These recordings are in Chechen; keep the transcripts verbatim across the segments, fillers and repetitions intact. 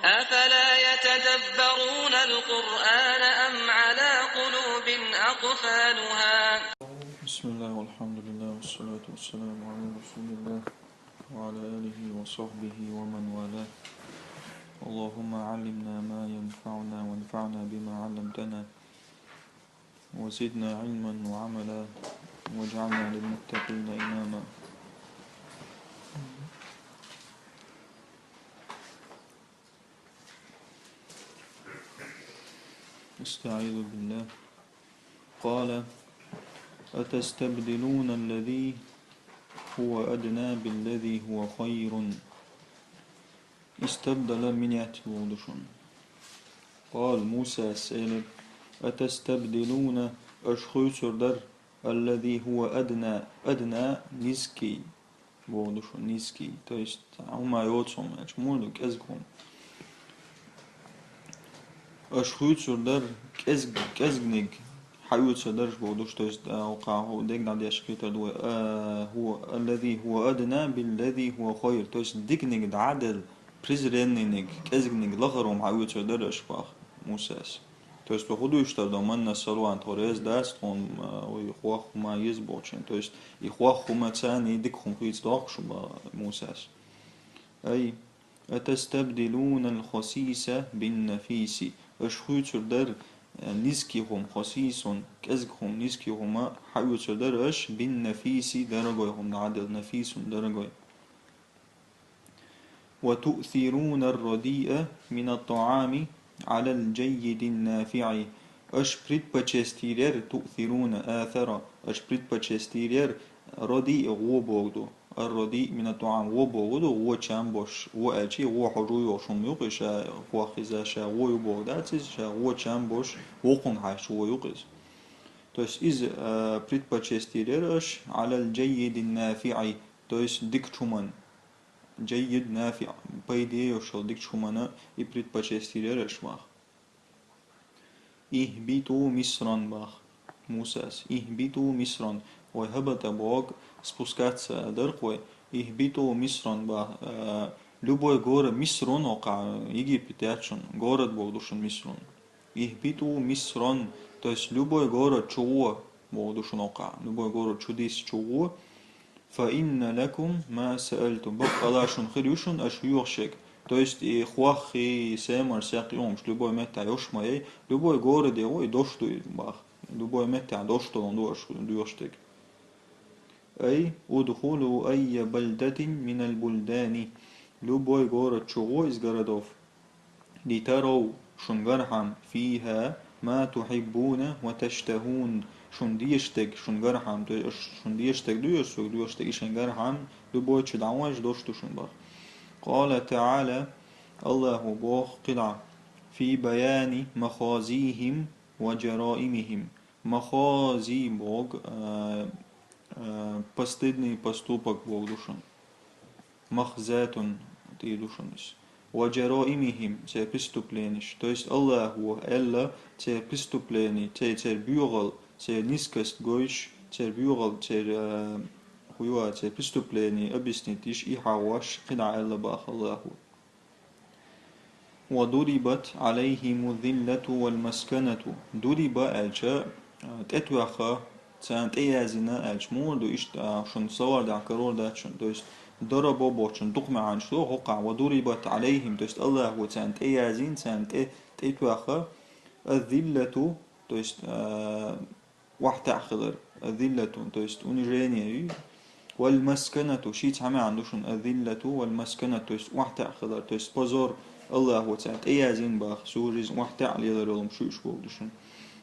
أفلا يتدبرون القرآن أم على قلوب أقفالها؟ بسم الله والحمد لله والصلاة والسلام على رسول الله وعلى آله وصحبه ومن والاه. اللهم علمنا ما ينفعنا وانفعنا بما علمتنا وزدنا علما وعملا واجعلنا للمتقين إماما. أستعيذ بالله. قال: أتستبدلون الذي هو أدنى بالذي هو خير. Истабдала менять болду шун. قال, Мусас элир: أتستبدلون, аша хуьйцур дар, الذي هو أدنى, أدنى, низкий, болду шун, низкий. То есть, хӀума йоцу хӀума, аьлча, муха ду кӀезиг хӀума. Аша хуьйцур дар кӀезг-, кӀезгниг хьаоьцур дарш болду шу, то есть, а, вукху дегнахь деш хетар ду вай, а, هو الذي هو أدنى بالذي هو خير. То есть диканиг дӀа а делла, презренныйниг, кӀезгниг, лахара хӀума хьаоьцур дар аша боху Мусас. То есть вай хӀун дуьйцуш дар ду, манна, салван тхо реза дац, тхуна, а, вай хӀокху хӀума еза бохучун. То есть и хӀокху хӀуманца и дика хӀума хийца дохку шу боху Мусас. أي أتستبدلون الخسيس بالنفيس. Аша хуьйцур дар, э, низкий хӀума, خسيس, кӀезиг хӀума, низкий хӀума хьаоьцур дар аша, بالنفيس, дорогой хӀума дӀа а делла, نفيس, дорогой. وتؤثرون الرديء من الطعام على الجيد النافع. Аша предпочесть йийр яра, تؤثرون, آثر, аша предпочесть йийр яра, رديء, гӀо боху ду. الرديء من الطعام, гӀо боху ду, гӀо чам бош, гӀо аьлча, гӀо хьожа йолуш хӀума ю-кх иза, ша хӀох хеза, ша гӀо ю боху дац иза, ша гӀо чам бош, вокхунга хьаьжча гӀо ю-кх иза. То есть иза, а, предпочесть йийр яра аша, على الجيد النافع, то есть дикачу хӀуманна. جيد نافع, пайде йолуш йолу дикачу хӀуманна и предпочесть йийр яра аша боху. اهبطوا مصرا боху Мусас. اهبطوا مصرا. Вай هبط боху, спускаться дар-кх вай. اهبطوا مصرا боху, а, любой город, Мисрун, вукху Египет яц шуна, город боху ду шуна Мисрун. اهبطوا مصرا, то есть любой город чу гӀо боху ду шуна вукху. Любой город чу дисса чу гӀо. فإن لكم ما سألتم. Баккъала шуна хир ю шуна аша йоьхуш ерг. То есть и хӀох, и семар, сехк, и хӀумаш любой меттехь йош ма яй, любой городе гӀо, и дош ду и боху. Любой меттехь дош долун ду аша доьхуш дерг. أي ادخلوا أي بلدة من البلدان. Любой город чу гӀо из городов. لتروا, шун гархьама, فيها ما تحبون وتشتهون, шун дезаш дерг шун гархьама, то есть шун дезаш дерг ду, соьга доьхуш дерг, и шайн гархьама любой чу дӀаваьжча дош ду шун боху. قال تعالى, Аллахо боху кхидӀа, في بيان مخازيهم وجرائمهم. Махази боху, а, а, постыдный поступок боху ду шуна. Махзатун тӀе ду шуна иза. وجرائمهم, церан преступленеш. То есть Аллахо аьлла, церан преступлени, церан, церан боьхалла, церан низкость гойтуш, церан боьхалла, церан, а, хӀун ю, церан преступлени объяснить йиш, и хьагӀош кхидӀа аьлла боху Аллахо. وضربت عليهم الذلة والمسكنة. ضرب аьлча, а, тӀетоьхна, царна тӀеяздина аьлча муха ду, иштта, а, шуна словарь тӀехь карор дац шуна. То есть ضرب бохучун дукха маьӀнаш ду хӀокхахь, وضربت عليهم, то есть Аллахо царна тӀеяздина, царна тӀе, тӀетоьхна, الذلة, то есть, а, охьатаьӀа хилар, الذلة, то есть унижение ю. والمسكنة, ши цхьа маьӀна ду шуна, الذلة والمسكنة, то есть охьатаьӀа хилар, то есть позор, Аллахо царна тӀеяздина боху, суризм, охьатаьӀа лелар йолу хӀума шу уьш боху ду шуна.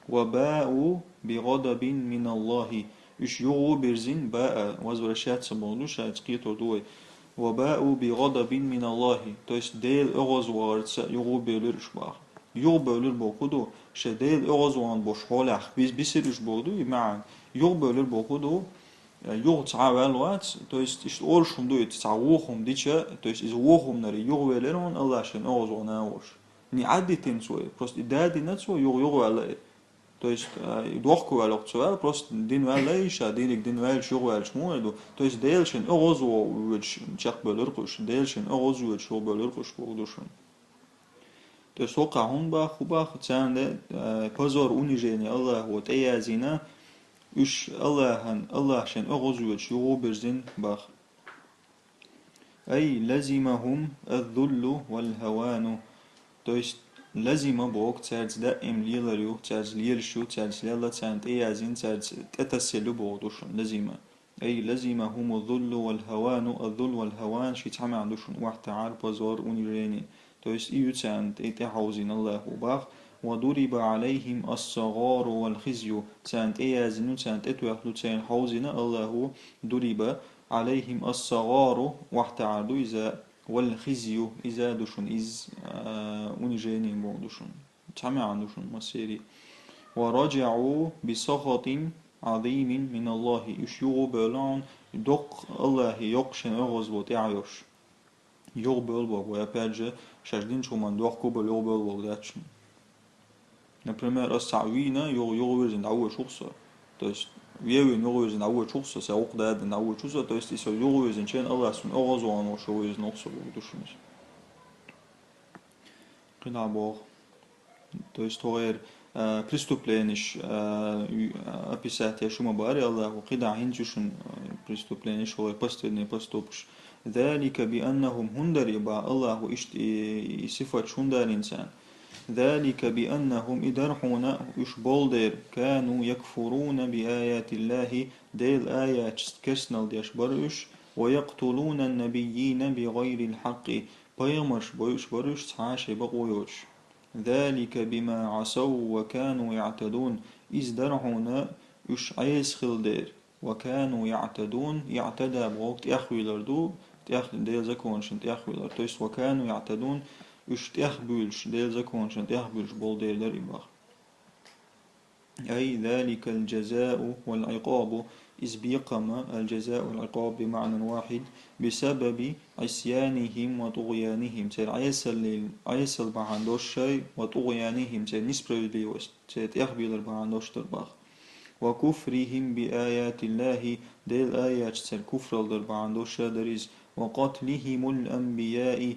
وباءوا بغضب من الله, уьш юхабирзина, баа, возвращаться боху ду, шайца кхетор ду вай. وباءوا بغضب من الله, то есть Делан оьгӀазвахарца юхабевлира уьш боху. Юхабевлира боху ду, шайн Делан оьгӀазвахана болчу хьолехь биз-, бисира уьш боху ду, и маьӀна. Юхабевлира боху ду, юха цхьа а ваьлла вац, то есть иштта олуш хӀума ду, и цхьа вон хӀума дича, то есть иза вон хӀуманара юхавелира хьуна Аллах шайна оьгӀазвахана а волуш. Не Ӏадитина цо и, просто и дадина цо, юха, юхаваьлла и. То есть, а, и дохко ваьлла ца ваьлла, просто дина ваьлла и ша, диниг дина ваьллачу юхаваьллачу муха ду. То есть Делан шайн оьгӀазвоьдуш чекхбевлира кхуш, Делан шайн оьгӀазвоьдуш юхабевлира кхуш боху ду шуна. То есть хӀокхахь хӀунда боху, хӀун боху, царна, э, позор, унижение Аллахо тӀеяздина, уьш Аллахьан, Аллахь шайна оьгӀазвоьдуш юхабирзина боху. أي لزمهم الذل والهوان. То есть лазима боху, цаьрца даим лелар ю, цаьрца лелаш ю, цаьрца лелла, царна тӀеяздина, цаьрца тӀетасселла ю боху ду шуна лазима. أي لزمهم الذل والهوان. الذل والهوان ши цхьа маьӀна ду шуна: واحتعار, позор, унижение. То есть и ю царна тӀе, тӀехьовзийна Аллахо боху. وضرب عليهم الصغار والخزي. Царна тӀеяздина, царна тӀетоьхна, царна хьовзийна Аллахо. ضرب عليهم الصغار, واحتعار ду иза, والخزي, иза ду шуна, из, а, унижение боху ду шуна. Цхьа маьӀна ду шуна массеран. ورجعوا بسخط عظيم من الله. Уьш юхабевлла хьуна доккха, Аллахьан йоккха шайна оьгӀазло тӀехь йолуш. Юхабевлла боху, вай, опять же, шаьш динчу хӀуманна дохко болу юхабевлла боху дац шуна. Например, ас цхьаъ вийна, юха, юхавирзина дӀавоьдуш ву-кх со. То есть вен вийна юхавирзина дӀавоьдуш ву-кх со, сан гӀуллакх дан дӀавоьдуш ву со, то есть и со юхавирзинчу хенахь Аллахьа суна оьгӀазвахна волуш вирзина ву-кх со боху ду шуна иза. КхидӀа боху. То есть хӀокхеран, а, преступленеш, а, ю-, а, описать еш ма баьхьара Аллахо, кхидӀа хӀинца ю шуна, а, преступленеш, хӀокхеран последний поступкаш. ذلك بأنهم, хӀунда аьлла боху Аллахо иштта и, и сифаташ хӀунда аьлла царна. ذلك بأنهم, и дара хьуна уьш болу дера, كانوا يكفرون بآيات الله, Делан аяташца керстанал деш бара уьш, ويقتلون النبيين بغير الحق, пайхамарш бойуш бара уьш цхьа а шайн бакъо йоцуш. ذلك بما عصوا وكانوا يعتدون. Иза дара хьуна уьш Ӏеса хилла дера. وكانوا يعتدون. اعتدى боху тӀехвийлар ду, тӀех-, Делан законашна тӀехвийлар. То есть وكانوا يعتدون, уьш тӀехбуьйлуш, Делан законашна тӀехбуьйлуш болу дела дара и боху. أي ذلك الجزاء والعقاب, иза бекхам, الجزاء والعقاب بمعنى واحد, بسبب عصيانهم وطغيانهم, церан Ӏесаллин, Ӏесалла бахьана долуш шайн, وطغيانهم, церан несправедливость, церан тӀехбийлар бахьана долуш дара боху. وكفرهم بآيات الله, Делан аяташца церан куфралла дара бахьана долуш дара иза. وقتلهم الأنبياء,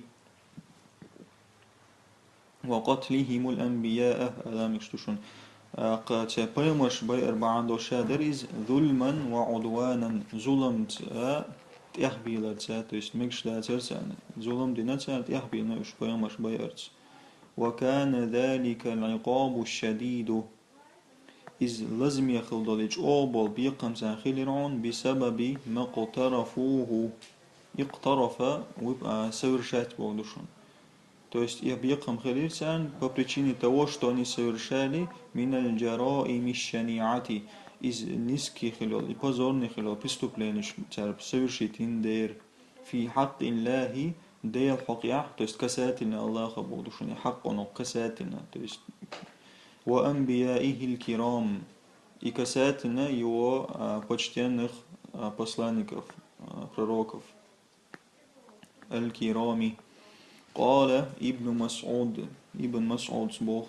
وقتلهم الأنبياء, аламикаш ду шуна. А, кхача пайхамарш байар бахьана долуш дара иза, ظلما وعدوانا, зуламца, тӀехбийларца, то есть мегаш дацара царна. Зулам дина царна, тӀехбийлина уьш пайхамарш байарца. وكان ذلك العقاب الشديد. Иза лазаме хила долу и чӀогӀа болу бекхам царна хилира хьуна, بسبب ما اقترفوه. اقترف, вуп-, а, совершать боху ду шуна. То есть и бекхам хилира царна по причине того, что они совершали من الجرائم الشنيعة. Иза низкий хила йолу, и позорный хила йолу преступленеш цара совершить йина дера. في حق الله, Делан хьокъехь, то есть касательно Аллаха боху ду шуна, хьакъ оно касательно, то есть وأنبيائه الكرام, и касательно его, а, почтенных, а, посланников, а, пророков. الكرام. قال ابن مسعود, Ибн Масъудс боху: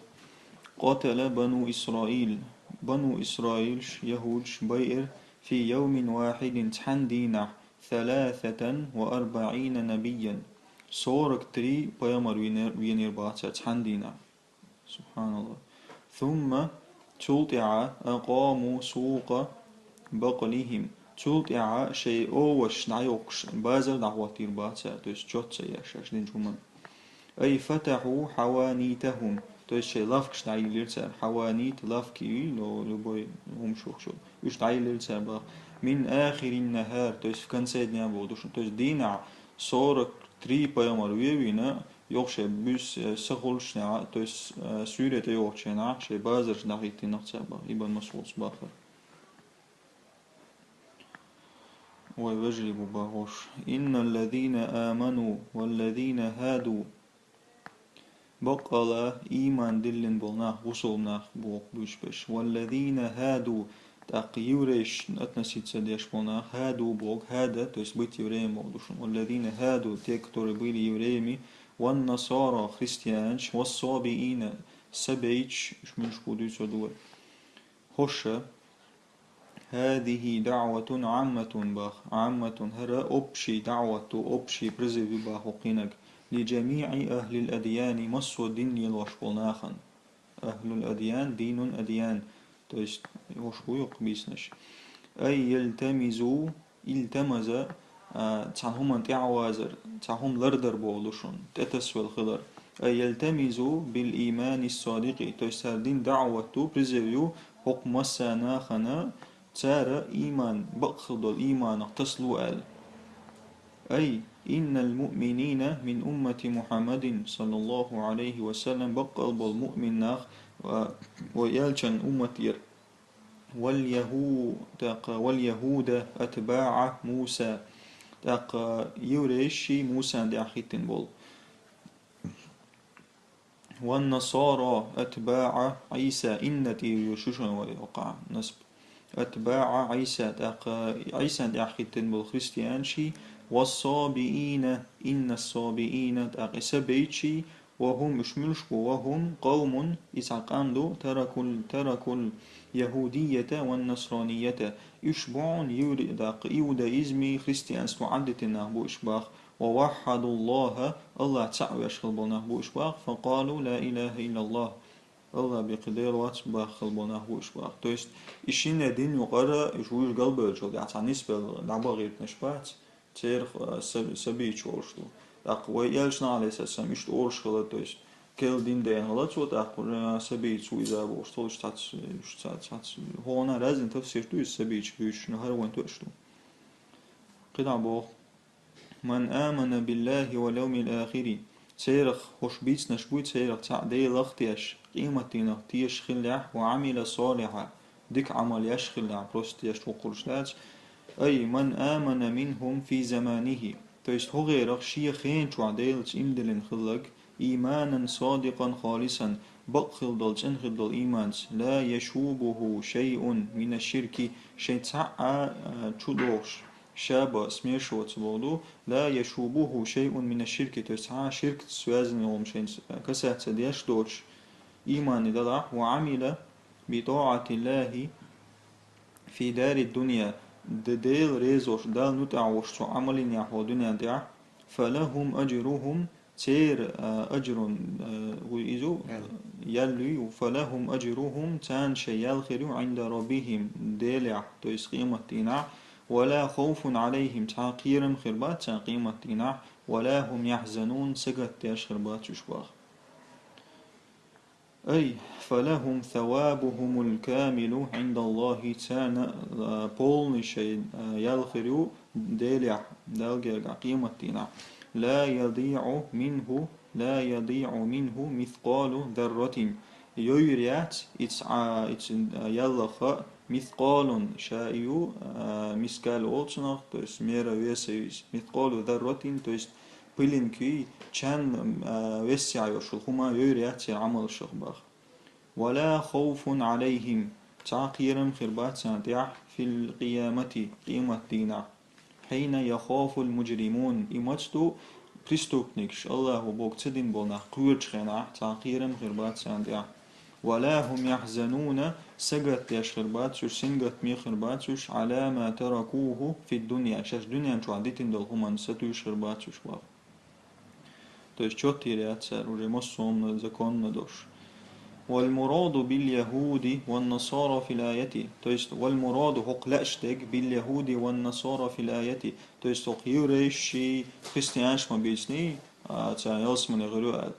قتل بنو إسرائيل, Бану Исраилш, яхӀудаш байира, في يوم واحد, цхьана дийнахь, ثلاثة وأربعين نبيا, сорок три пайхамар винер-, вийнера боху цара цхьана дийнахь. СубхьаналлахӀ. ثم, цул тӀаьхьа, أقاموا سوق بقلهم, цул тӀаьхьа шайн овощаш дӀайоккхуш, базар дӀахӀоттийра боху цара, то есть чот ца еш, шаьш динчу хӀуманна. أي فتحوا حوانيتهم, то есть шайн лавкаш дӀайиллира цара, хьаванит, лавки, ну, любой хӀума шух шу. Уьш дӀайиллира цара боху. من آخر النهار, то есть в конце дня боху ду шуна, то есть дийнахь сорок три пайхамар вен а вийна, юха шайн буьйса, э, са хуьлучу хенахь, то есть, э, суьйре тӀейогӀучу хенахь, шайн базарш дӀахӀиттийнера цара боху, Ибн Масъудс бахара. Вай вежарий бу бохуш. إن الذين آمنوا والذين هادوا. Баккъала ийман диллина болу нах, бусалба нах боху буьйцуш берш. والذين هادوا, тӀаккха еврейшна относиться деш болу нах, هادوا боху, هاد, то есть быть евреем боху ду шуна. والذين هادوا, те, которые были евреями, والنصارى, христианаш, والصابئين, сабейташ, уьш муьлш бу дуьйцур ду вай. ХӀорш, هذه دعوة عامة боху. عامة, хӀара общий даӀват ду, общий призыв ю боху хӀокхуьнга. لجميع أهل الأديان, массо дин лелош болу нахана. أهل الأديان, دين الأديان, то есть хӀуш бу юкъа бийцинарш. أي يلتمسوا, التمس, а, цхьана хӀуманна тӀаьхьавазар, цхьа хӀума лардар боху ду шуна, тӀетасвелла хилар. أي يلتمسوا بالإيمان الصادق, то есть цара дин даӀват ду, призыв ю хӀокху массо а нахана, цара ийман, бакъ хила долу ийманах тасало аьлла. أي إن المؤمنين من أمة محمد صلى الله عليه وسلم, баккъал болу муъмин нах ва, ва элчан умматера. واليهو-, тӀаккха, واليهود أتباع موسى, тӀаккха еврейши Мусан тӀаьхьахӀиттина болу. والنصارى أتباع عيسى, инна тӀе ю шу шуна вай оккхахь насб. أتباع عيسى, тӀаккха Ӏийсан тӀаьхьахӀиттина болу христианаши, والصابئين, إن الصابئين, тӀаккха сабийчи, وهم, уьш муьлш бу, وهم قوم, и цхьа къам ду, تركوا, تركوا اليهودية والنصرانية, уьш бу хьуна евре-, тӀаккха иудаизми, христианство Ӏадитина нах бу уьш бах. ووحدوا الله, АллахӀ цхьаъ веш хила болу нах бу уьш бах, فقالوا لا إله إلا الله, АллахӀ бен кхин Дела вац бах хила болу нах бу уьш бах. То есть, и шинна дин юкъара, уьш вуьйш галбевллачул тӀаьхьа цхьа нисбелла дӀабахийтинарш бац, церах, а, са-, сабийча волуш ду. ТӀаккха вай элчанах, Ӏалайхиссалам, иштта олуш хилла, то есть, керла дин дена хилла цо, тӀаккха, а, сабийца ву иза бохуш, цо уьш цхьацца, уьш цхьацца, цхьацца. ХӀокхунах разный тафсир ду иза сабийча буьйцуш, ну, хӀара вайн тоьаш ду. КхидӀа боху. من آمن بالله واليوم الآخر. Церах хӀорш бийцинарш буй, церах цхьаъ Делах а тешаш, къематдийнах тешаш хиллехь, وعمل صالحا, дика Ӏамал еш хиллехь, просто тешаш воккхуш дац. أي من آمن منهم في زمانه. То есть хӀокхерах шен хена чохь Делаца ийман диллина хилларг, إيمانا صادقا خالصا, бакъ хила долу, цӀена хила долу ийманца, لا يشوبه شيء من الشرك, шайн цхьаъ а, а, чу дохуш, шаба, смешиваться боху ду, لا يشوبه شيء من الشرك, то есть цхьа а ширкца связанный хӀума шайна касаться деш доцуш, ийман делахь, وعمل بطاعة الله في دار الدنيا, Де-, Дела реза волуш, Далла муьтӀахь волуш цо Ӏамал йинехь хӀокху дуьнен тӀехь, فلهم أجرهم, церан, а, ажрун, а, ву иза, ял. Ял ю, فلهم أجرهم, царна шайн ял хир ю, عند ربهم, Делехь, то есть къематдийнахь, ولا خوف عليهم, цхьа кхерам хир бац царна къематдийнахь, ولا هم يحزنون, сагатдеш хир бац уьш бах. أي فلهم ثوابهم الكامل عند الله, царна, а, полный шайн, а, ял хир ю Делехь, Далла гергахь къематдийнахь. لا يضيع منه, لا يضيع منه مثقال ذرة. Йойур яц иза, а, иза, а, яллах а, مثقال, ша ю, а, мискал олу цунах, то есть мера веса ю иза. مثقال ذرة, то есть пылинка ю, чан, а, весехь йолуш хӀума йойур яц церан Ӏамалшах бах. ولا خوف عليهم, цхьа кхерам хир бац царна тӀехь, في القيامة, къематдийнахь. حين يخاف المجرمون, и маца ду преступникаш, АллахӀа боху ца дина болу нах кхоьручу хенахь, цхьа кхерам хир бац царна тӀехь. ولا هم يحزنون, сагатдеш хир бац уьш, сингаттаме хир бац уьш, على ما تركوه في الدنيا, шаьш дуьнен чохь дитина долу хӀуманна сатуьйсуш хир бац уьш бах. То есть чот йийр яц цара, уже массо а хӀуманна законна долуш. والمراد باليهود والنصارى في الآية. То есть والمراد, хӀокху лаьаш дерг, باليهود والنصارى في الآية. То есть хӀокху еврейши христианаш ма бийцинехь, а, царна ялсамане гӀур ю аьлла.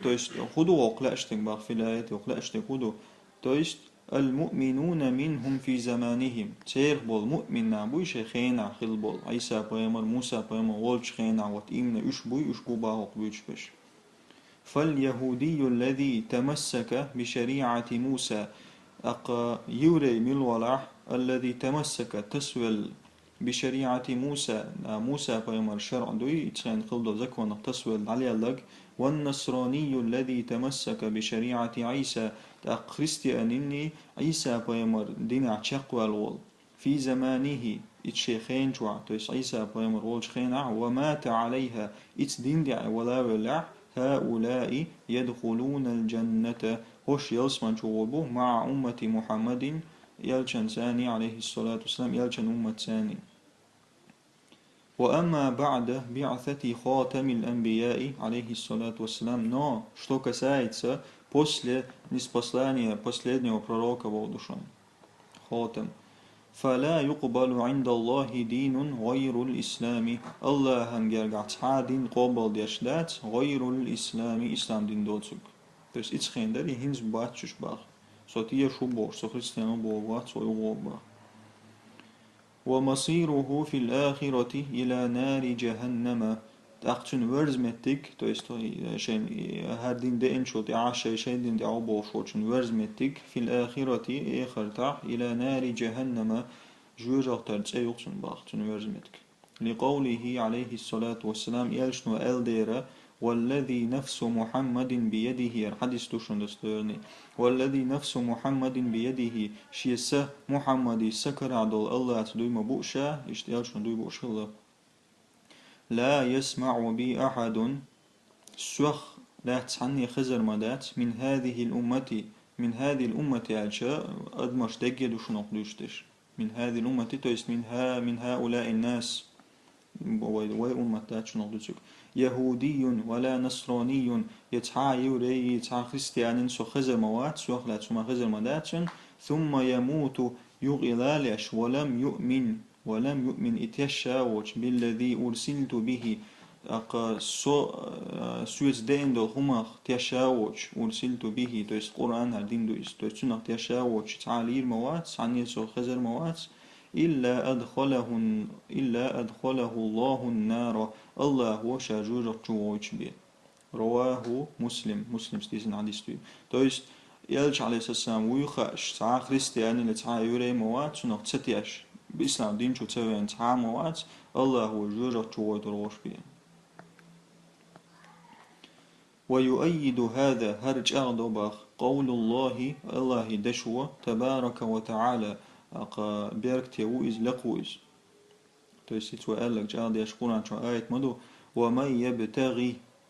То есть хӀун ду хӀокху лаьаш дерг бах في الآية, хӀокху лаьаш дерг хӀун ду? То есть المؤمنون منهم في زمانهم. Церах болу муъмин нах буй шайн хенахь хилла болу, Ӏийса пайхамар, Муса пайхамар волчу хенахь, вот именно уьш буй, уьш бу бах хӀокху буьйцуш берш. فاليهودي الذي تمسك بشريعة موسى. ТӀаккха еврей мила валахь, الذي تمسك, тасавелла, بشريعة موسى, а, Муса пайхамар шарӀ дуй, и цхьаьна хилла долу законах тасавелла дӀалелларг, والنصراني الذي تمسك بشريعة عيسى, тӀаккха христианинний Ӏийса пайхамар динехь чекхваьлла волу. في زمانه, иза шен хен чохь, то есть Ӏийса пайхамар волчу хенахь, ومات عليها, иза дин тӀехь вала веллехь, هؤلاء يدخلون الجنة, хӀорш ялсаман чу гӀур бу, مع أمة محمد, элчанца, عليه الصلاة والسلام, элчан умматца. وأما بعد بعثة خاتم الأنبياء عليه الصلاة والسلام, но что касается после ниспослания последнего пророка, боху шуна, хатам, فلا يقبل عند الله دين غير الإسلام, Аллахьан гергахь цхьа а дин къобалдеш дац, غير الإسلام, ислам дин доцург. То есть ицхендари хӀинца бац уьш, бах. Со теша ву бохуш, со христиан ву бохуш вац, со юха ву бах. ومصيره في الآخرة إلى نار جهنم. ТӀаккха цуьнан верза меттиг, то есть, э, шайн, э, хӀара дин деанчул тӀаьхьа шайн, шайн дин тӀехь ву бохуш волчун верза меттиг, في الآخرة, эхартахь, إلى نار جهنم, жоьжахатин цӀе ю цуьнан, бах, цуьнан верза меттиг. لقوله عليه الصلاة والسلام, элчано аьлла дера, والذي نفس محمد بيده, яр хьадис ду шуна достоверный. والذي نفس محمد بيده, шен са, Мухьаммадан са карахь долу Аллахьца дуй ма бу ша, иштта элчано дуй бу шилла. لا يسمع بي أحد, сох лаьцна цхьанне хезар ма дац, من هذه الأمة, من هذه الأمة аьлча, адамаш дерриге ду шуна хӀокху дуьйцуш дерш. من هذه الأمة, то есть من ها-, من هؤلاء الناس. Вай, вай уммат дац шуна хӀокху дуьйцург. يهودي ولا نصراني, я цхьа а еврей, я цхьа а христианин со хезар ма вац, сох лаьцна хӀума хезар ма дац цуьнан, ثم يموت, юха и лалош, ولم يؤمن, ولم يؤمن, и тешна а воцуш, بالذي أرسلت به, тӀаккха со, э, соьца деана долу хӀуманах тешна а воцуш, أرسلت به, то есть Къуръан, хӀара дин ду иза, то есть цунах тешна а воцуш, цхьа а лийр ма вац, цхьанне а со хезар ма вац, إلا أدخله، إلا أدخله الله النار, Аллахьо ша жоьжахати чу вохуьйтуш бен. رواه مسلم, Муслима дийцина хьадис ду. То есть, элча, алейхиссалам, вуй хууш, цхьа а христианин, цхьа а еврей ма вац, цунах ца тешна, ислам дин чу ца веана цхьа а ма вац, Аллахьо жоьжахати чу вохуьйтур волуш бен. ويؤيد هذا, хӀара чӀагӀдо, бах, قول الله, Аллахьан дешо, تبارك وتعالى, тӀаккха беркате ву иза, лекха ву иза. То есть, хӀинца вай аьлларг чӀагӀдеш Къуръан чохь аят ма ду: ومن يبتغ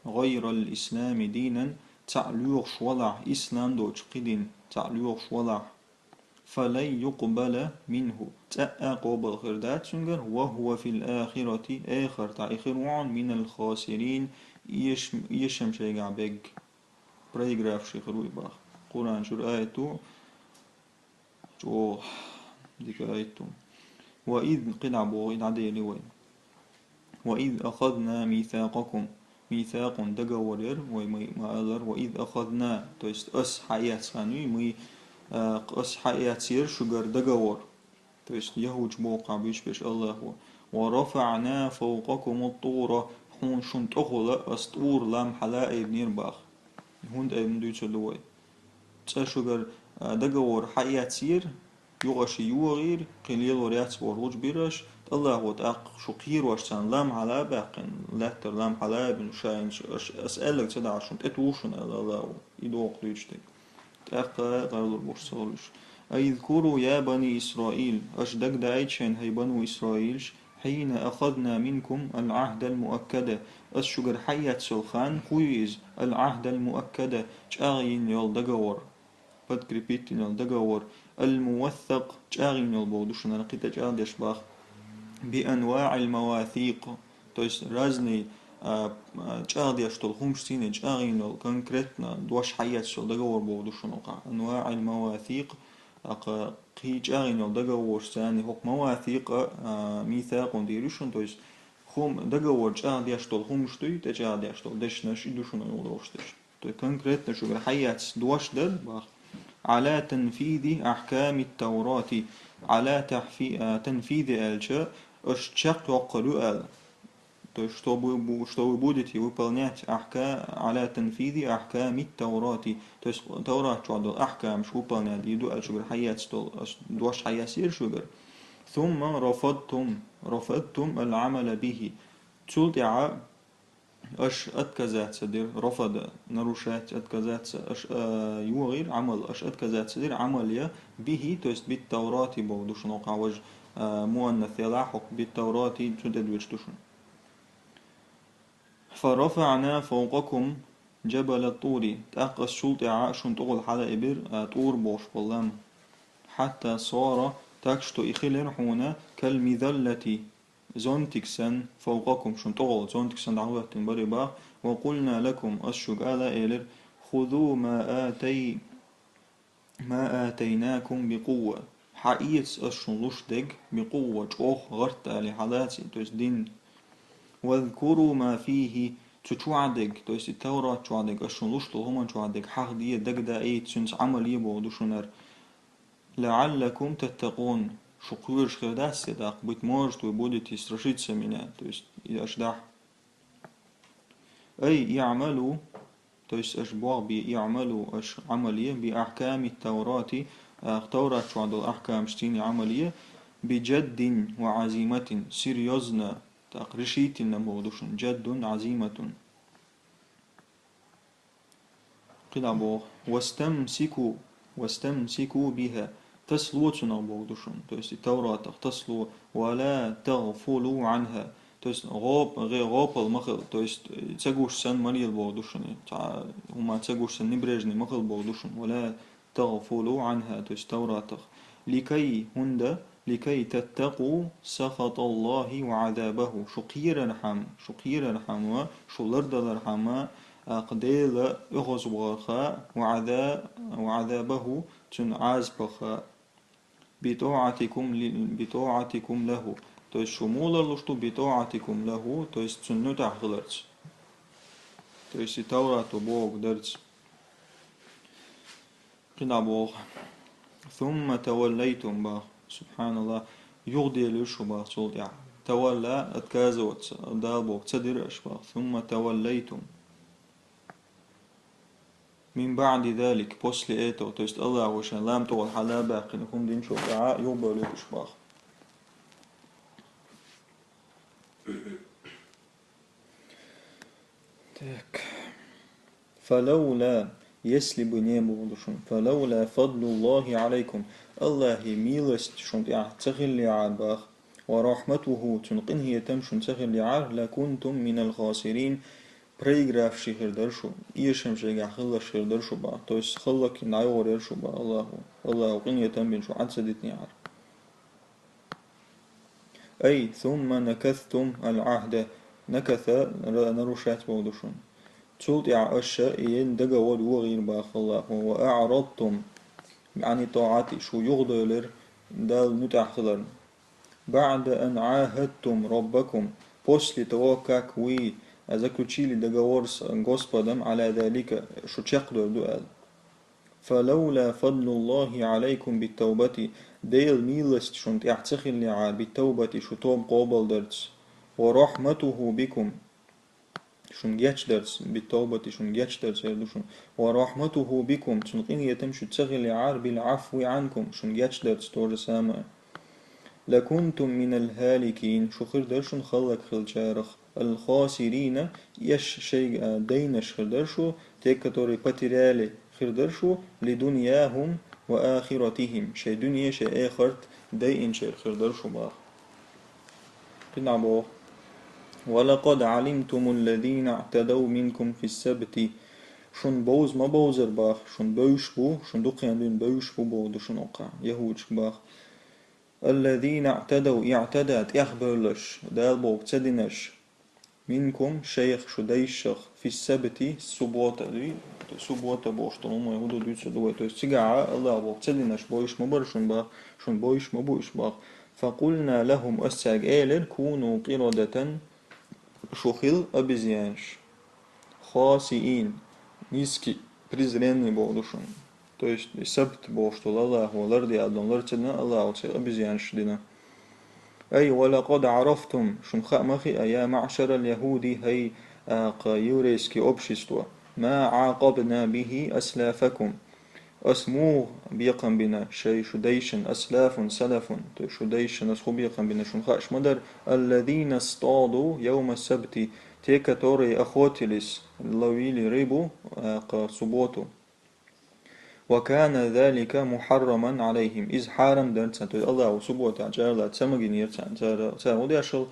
غير الإسلام دينا, цхьаъ лоьхуш валахь, ислам доцу кхин дин цхьаъ лоьхуш валахь, فلن يقبل منه, цкъа а къобал хир дац цуьнгара, وهو في الآخرة, эхартахь и хир ву хьуна, من الخاسرين, эшам, эшам шайгахь берг, проигравший хир ву и, бах. Къуръан чуьра аят ду, чӀогӀа дика аят ду. وإذ, кхидӀа боху, и дӀадели вай. وإذ أخذنا ميثاقكم. Мийсакъун договор яр, вай ма, ма аллара, وإذ أخذنا, то есть ас хьаэцна вай, мы, а, ас хьаэцира шуьгара договор. То есть яхӀудаш боху кхин буьйцуш берш Аллахьо. ورفعنا فوقكم الطور, хьуна шуна тӀехула ас ТӀур лам хьалаайбинера, бах. ХӀунда айбина дуьйцур ду вай. Цкъа шуьгара, а, договор хьаэцира, юкъа ши йогӀийра, кхин лелор яц бохуш гучубира аш, Аллахьо тӀаккха шу кхерош царна лам хьала а баьккхина, лаьттара лам хьала а бина, ша хӀинца аш, ас аьлларг ца дахь шуна, тӀетуху шуна, аьлла Аллахьо, и доху дуьйцуш дерг. ТӀаккха гӀарлур бу шу ца хуьлуш. اذكروا يا بني إسرائيل, аша дагадайта шайна, хӀай бану Исраилаш, حين أخذنا منكم العهد المؤكد, ас шуьгара хьаэцна йолу хан хӀун ю иза, العهد المؤكد, чӀагӀйина йолу договор, подкрепить йина йолу договор, الموثق, чӀагӀйина йолу боху ду шуна, кхин тӀе чӀагӀдеш бах, بأنواع المواثيق, то есть разный, а, а, чӀагӀдеш долу хӀумаш цӀийне чӀагӀйина йолу, конкретно дош хьаэцна йолу договор боху ду шуна, кхин أنواع المواثيق, тӀаккха кхин чӀагӀйина йолу договорш царна, хӀокху мавасикъ а, а, мийсакъун дийр ю шуна, то есть хӀума, договор чӀагӀдеш долу хӀумаш дуй, тӀечӀагӀдеш долу дешнаш, и ду шуна юха дохуш дерш. То есть конкретно шуьгара хьаэцна дош дар, бах, على تنفيذ أحكام التوراة, على تحفي-, а, تنفيذ аьлча, аша чекхйоккхур ю аьлла. То есть, что вы бу-, что вы будете выполнять أحكا-, على تنفيذ أحكام التوراة. То есть, Таврат чохь долу ахкамаш выполнять дийр ду аьлла шуьгара хьаэцна долу, ас дош хьаэцира шуьгара. ثم رفضتم، رفضتم العمل به. Цул тӀаьхьа аша отказаться дира, рафада, нарушать, отказаться, аша, а, йогӀира Ӏамал, аша отказаться дира Ӏамал я به, то есть بالتوراة боху ду шуна, хӀокху важа, а, муаннас елахь, хӀокху بالتوراة цу тӀе доьдуш ду шуна. فرفعنا فوقكم جبل الطور, тӀаккха ас цул тӀаьхьа шуна тӀехула хьалаайбира, а, ТӀур бохуш болу лам. حتى صار, так что и хилира хьуна كالمذلة, зонтик санна, فوقكم, шун тӀагӀолла зонтик санна дӀахӀоьттина барий бах. وقلنا لكم, ас шуга ала элира, خذوا ما آتي-, ما آتيناكم بقوة. Хьаэца ас шун луш дерг, بقوة, чӀоагӀа гӀертта, али хьалаций, то есть дин. واذكروا ما فيه, цу чу хьадерг, то есть и Таврат чу хьадерг, ас шун луш долу хӀуман чу хьадерг, хьахаде, дагадаийта, цуьнца Ӏамал е боху ду шуна. لعلكم تتقون, шу кхоьруш хир дац те даккха, быть может, вы будете страшиться меня, то есть и аш дахь. أي اعملوا, то есть аш боху бе, اعملوا, аш Ӏамал е, بأحكام التوراة, а, Таврат чохь долу ахькамаш цийне Ӏамал е, بجد وعزيمة, серьёзно, так, решительно боху ду шуна, جد عزيمة. КхидӀа боху, واستمسكوا, واستمسكوا بها, тасало цунах боху ду шуна, то есть и Тавратах тасало, ولا تغفلوا عنها, то есть гӀоп-, гӀе-, гӀопал ма хила, то есть, э, ца гуш санна ма лела боху ду шуна, цхьа хӀума ца гуш санна небрежный ма хила боху ду шуна, ولا تغفلوا عنها, то есть Тавратах. لكي, хӀунда, لكي تتقوا سخط الله وعذابه. Шу кхерархьама, шу кхерархьама, шу лардалархьама, акха Дела оьгӀазвахарха, وعذا-, وعذابه, цуьнан Ӏазапаха, بطاعتكم ل-, بطاعتكم له. То есть шу муха ларлуш ду, بطاعتكم له, то есть цуьнан нуьтӀахь хиларца. То есть и Таврато бохург дарца. КхидӀа боху. ثم توليتم бах. СубхьаналлахӀ. Юхаделира шу бах цул тӀаьхьа. تولى, отказываться, Дала боху, ца дира аша бах. ثم توليتم من بعد ذلك, после этого, то есть Аллахо шайн лам тӀехула хьала баьккхина хӀума динчул тӀаьхьа юхабевлира аша бах. Так. فلولا, если бы не было, ду шуна, فلولا فضل الله عليكم, Аллахьан милость шун тӀехь ца хиллехьара бах, ورحمته, цуьнан къинхетам шун ца хиллехьара, لكنتم من الخاسرين, проигравший хир дара шу, эшам шайгахь хилларш хир дара шу бах, то есть хӀаллакьхина дӀайогӀур яра шу бах Аллахо, Аллахо къинхетам бина шу Ӏад ца дитинехьара. أي ثم نكثتم العهد, نكث, ра-, нарушать боху ду шуна. Цул тӀаьхьа аша и йина договор йохийра бах Аллахо, وأعرضتم عن الطاعة, шу юхадевлира Далла нуьтӀахь хиларна. بعد أن عاهدتم ربكم, после того, как вы заключили договор с Господом على ذلك, шу чекхдевр ду аьлла. فلولا فضل الله عليكم بالتوبة, Делан милость шун тӀехь ца хиллехьара, بالتوبة, шу тоба къобалдарца, ورحمته بكم, шун гечдарца, بالتوبة, шун гечдарца эр ду шуна, ورحمته بكم, цуьнан къинхетам шуьца ца хиллехьара, بالعفو عنكم, шун гечдарца, то же самое. لكنتم من الهالكين, шу хир дара шуна хӀаллакьхилчарах, الخاسرين, эш шайга, а, дайнаш хир дара шу, те, которые потеряли, хир дара шу, لدنياهم وآخرتهم, шайн дуьне, шайн эхарт дайинчеран хир дара шу бах. КхидӀа боху. ولقد علمتم الذين اعتدوا منكم في السبت. Шун бовза ма бовзара бах, шун бевзаш бу, шун дукхахдина бевзаш бу боху ду шуна укхахь, яхӀудашка бах. الذين اعتدوا, اعتدى, тӀехбевлларш, Дала бохург ца динарш, منكم, шайх, шу дайшах, في السبت, суббота, дуй, суббота бохуш долу хӀума хӀун ду дуьйцур ду вай, то есть цигахь Аллахо бохург ца динарш бовзаш ма бара шуна бах, шуна бовзаш ма бу уьш бах. فقلنا لهم, ас цаьрга элира, كونوا قردة, шу хила обезьянаш. خاسئين, низкий, презренный боху ду шуна. То есть, и сабт бохуш долу Аллахо ларде аьлла долу лар ца дина, Аллахо церан обезьянаш дина. أي ولقد عرفتم, шуна хаа ма хиъа, يا معشر اليهود, хӀай, а, кха, еврейский общество, ما عاقبنا به أسلافكم. Ас муха бекхам бина шайн шу дайшна, أسلاف, سلف, то есть шу дайшна ас хӀун бекхам бина шуна хууш ма дара, الذين اصطادوا يوم السبت, те, которые охотились, ловили рыбу, а, кха, в субботу. وكان ذلك محرما عليهم. Иза хьарам дара царна, то есть Аллахо субботехь чӀагӀлуш ца магийнера царна. Цара, цара хӀун деш хилла,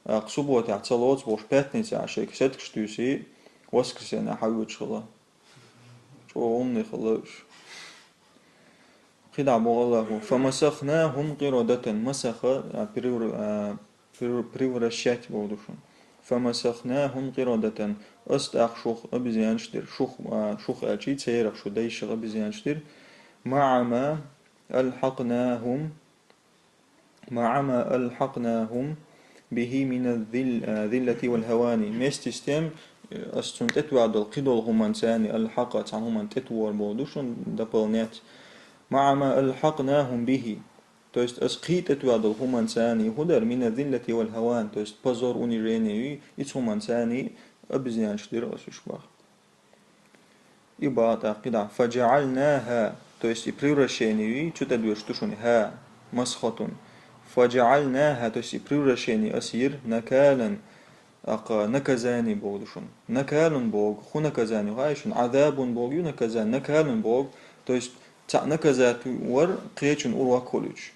а, кха, субботехь ца лоцу бохуш, пятницехь шайга сеткаш туьйсий, воскресенье хьавоьдуш хилла. ЧӀогӀа умный хилла уьш. КхидӀа боху Аллахо: فمسخناهم قردة, масаха, а, превр-, а, превращать боху ду шуна. فمسخناهم قردة. Ас тӀаккха шух обезьянаш дира. Шух, а, шух аьлча, церах шу дайших обезьянаш дира. مع ما ألحقناهم مع ما ألحقناهم به من الذل-، الذلة والهوان. Вместе с тем, э, ас цунна тӀетоьхна долу кхидолу хӀуманца, алхьакъа, цхьана хӀуманна тӀетоьхна боху ду шуна, дополнять. مع ما ألحقناهم به. То есть ас кхин тӀетоьхна долу хӀуманца, хӀун дара, من الذلة والهوان, то есть позор, унижение, и цу хӀуманца обезьянаш дира ас уьш боху. И бахьа тӀаккха кхидӀа. فجعلناها, то есть и превращение, чу тӀедоьжуш ду шуна, ха, масхатун. فجعلناها, то есть и превращение ас йира, نكالا, тӀаккха наказание боху ду шуна. نكالا боху, хӀун наказание, хаьий шуна, عذاب боху ю наказание, نكالا боху, то есть цхьаъ наказать вара кхечун урок хуьлуьйтуш.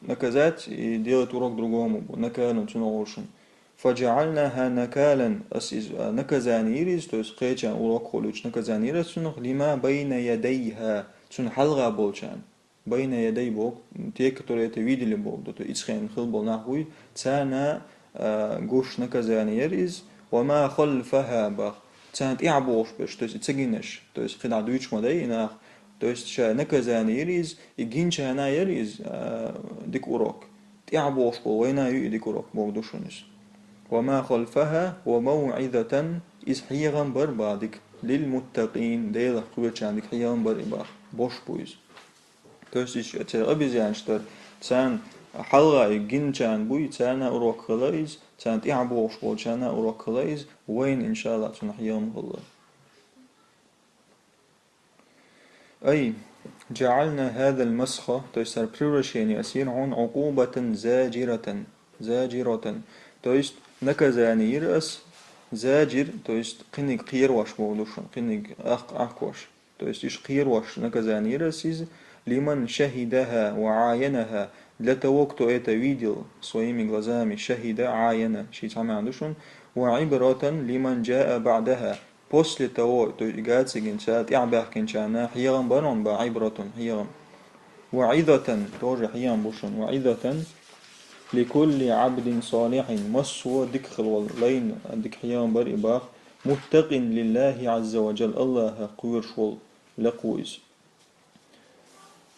Наказать и делать урок другому бу, نكالا цунах олу шуна. فجعلناها نكالا, ас иза, а, наказание йира иза, то есть кхечан урок хуьлуьйтуш наказание йира ас цунах, لما بين يديها, цунна хьалха болчарна. بين يدي боху, те, которые это видели боху, то есть ицхенна хилла болу нах буй, царна, а, гуш наказание яра иза, وما خلفها боху, царна тӀаьхьа бохуш берш, то есть и ца гинарш, то есть кхидӀа дуьйцуш ма дай и нах, то есть ша наказание йира иза, и гинчарна яра иза, а, дика урок. ТӀаьхьа бохуш болу вайна ю и дика урок боху ду шуна иза. وما خلفها وموعظة, иза хьехам бара боху дика, للمتقين, Делах кхоьручарна дика хьехам бара и боху, бохуш бу иза. То есть иза церан обезьянаш дара, царна хьалха и гинчарна буй, царна урок хила иза, царна тӀаьхьа бохуш болчарна урок хила иза, вайна, иншаАллахӀ, цунах хьехам хила. أي جعلنا هذا المسخ, то есть хӀара превращение ас йира хьуна, عقوبة زاجرة, زاجرة, то есть наказание йира ас, زاجر, то есть кхиниг кхерош боху ду шуна, кхиниг ахк-, ахкош. То есть уьш кхерош наказание йира ас иза, لمن شهدها وعاينها, для того, кто это видел своими глазами, شهد, عاين, ши цхьа маьӀна ду шуна, وعبرة لمن جاء بعدها, после того, то есть и гацигинча, тӀаьхьабаьхкинчарна хьехам бара хьуна боху, عبرة, хьехам. وعظة, тоже хьехам бу шуна, وعظة لكل عبد صالح, массо а дика хила волу лайна дика хьехам бара и боху, متق لله عز وجل, АллахӀах кхоьруш волу лекха ву иза.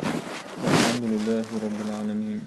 الحمد لله رب العالمين.